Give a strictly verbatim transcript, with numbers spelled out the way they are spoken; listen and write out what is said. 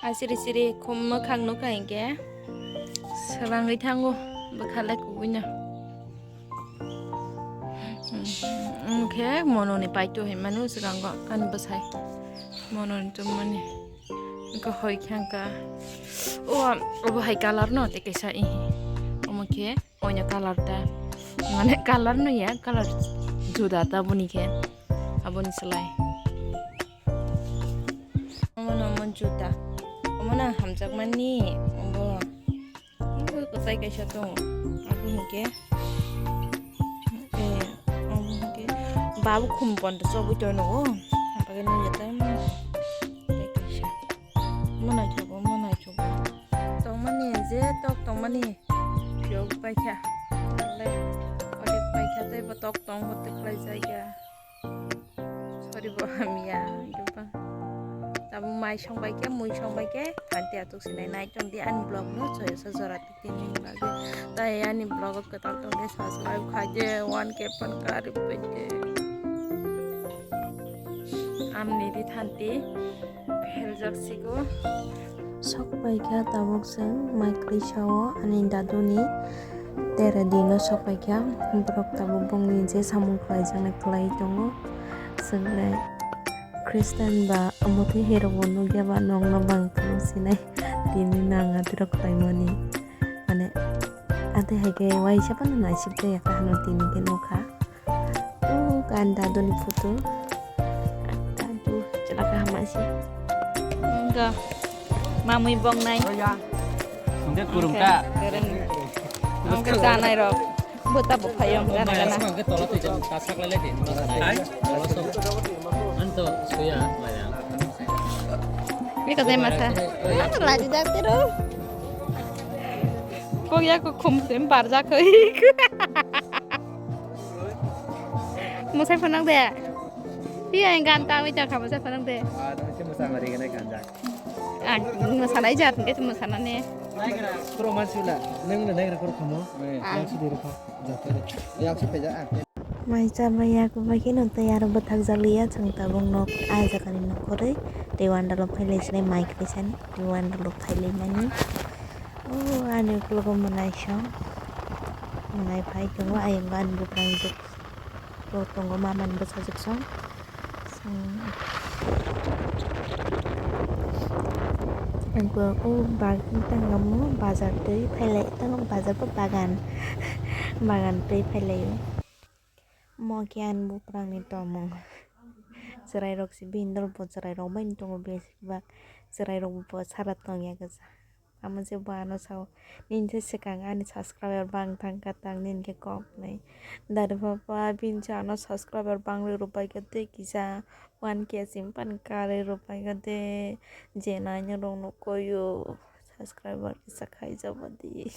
Asiri siri khum mwkhang nukha hinkhe swrangwi thango bwkha le kubuino. Hinkhe mononi paito hinmano swkango ani bwsai mononi tongmani. Hinkhe hoi khe hinkhe o obo hai colour no tei kaisa ihi omo khe. Oino colour ta, mane colour no ya, colour juda ta boni khe, aboni slai. Omo no omo juda, omo no hamjakmani, obo, obo kwchai kaisa tongo, abo hinkhe, eh, obo hinkhe, babu khum pondo chobwi tongno o, hampagwi nukya tei mano, tei kaisa, omo naithogo, omo naithogo, tongmani je tok tongmani. Phiyok paikha. Tei odek paikha tei bo tok tong bo tei khlai jaiga. Sorry bo hamya. Tabo mai song baikhe, mui song baikhe, thanti atuk sinai nai tong di ani vlog no soyo sa jora tini ni bagwi. Tai ani vlog o kwtal tong di subscribe khai di one K pan kari pai di. Amni di thanti. Heljak sigo. Sok paikha tabuk chwng mai kwrwi sao ani daduni tere dino sok paikha borok tabuk bongni je samung khlaijaknai khlai tongo chwng le Christian ba omo twi hai rokbo nukya ba nokno bang tong sinai tini nang adirok khlaimani mane atwi hai khe waisa phano naisik jaya kaham tini khe nukha. O ganda doni photo. Dadu chwla kaham asi. Enggak. Mamui bongnai. Sungke kurung ta. Keren. Oke janai rok. Bota bo phayong gana gana. Sungke tola tu jam tasak lele di. Hai. Tola so. Anto suya maya. Ini kau saya masa. Apa lagi dah terus? Kok ya kok khum khum barjak kok. Mwsai phano de. Iya yang gantang itu kamu saya phano de. Ah, dong sih masa mari kena ganja. Ah, masa naik jat nggak cuma sana nih. Kuro masih lah, neng udah naik kuro kamu. Ah. Yang sudah rupa, jatuh deh. Yang sudah ya. Mai cha bai ya ko bai khe no tei aro bwthak jak liya chwng tabuk nok ah jaga ni nok kwrwi tei wanda rok phai lai sinai mai kwrwi sani tei wanda rok phai lai mani. O ani ukologo mwnai song mwnai phai tongo ayang ani buphang juk. Bo tongo mamani bwsajwk song. Song. Bo o bag tangamo bazar twi phailai tamo bazar bo bagan bagan twi phailaio. Mo khe ani buphangni tomung. Chwrairok se bini dol bo chwrairok bai tongo besibak. Chwrairok bo sara tongya kwchang. Amo je bo ano sao, nini se swkang ani subscriber bang thang kha tang nini khe kok nai. Dadu papa bini se ano subscriber bang rw rwpai kha tei kisa one K sim pan karwi rwpai kha tei je naina rok no koyo subscriber kisa khai jabo di.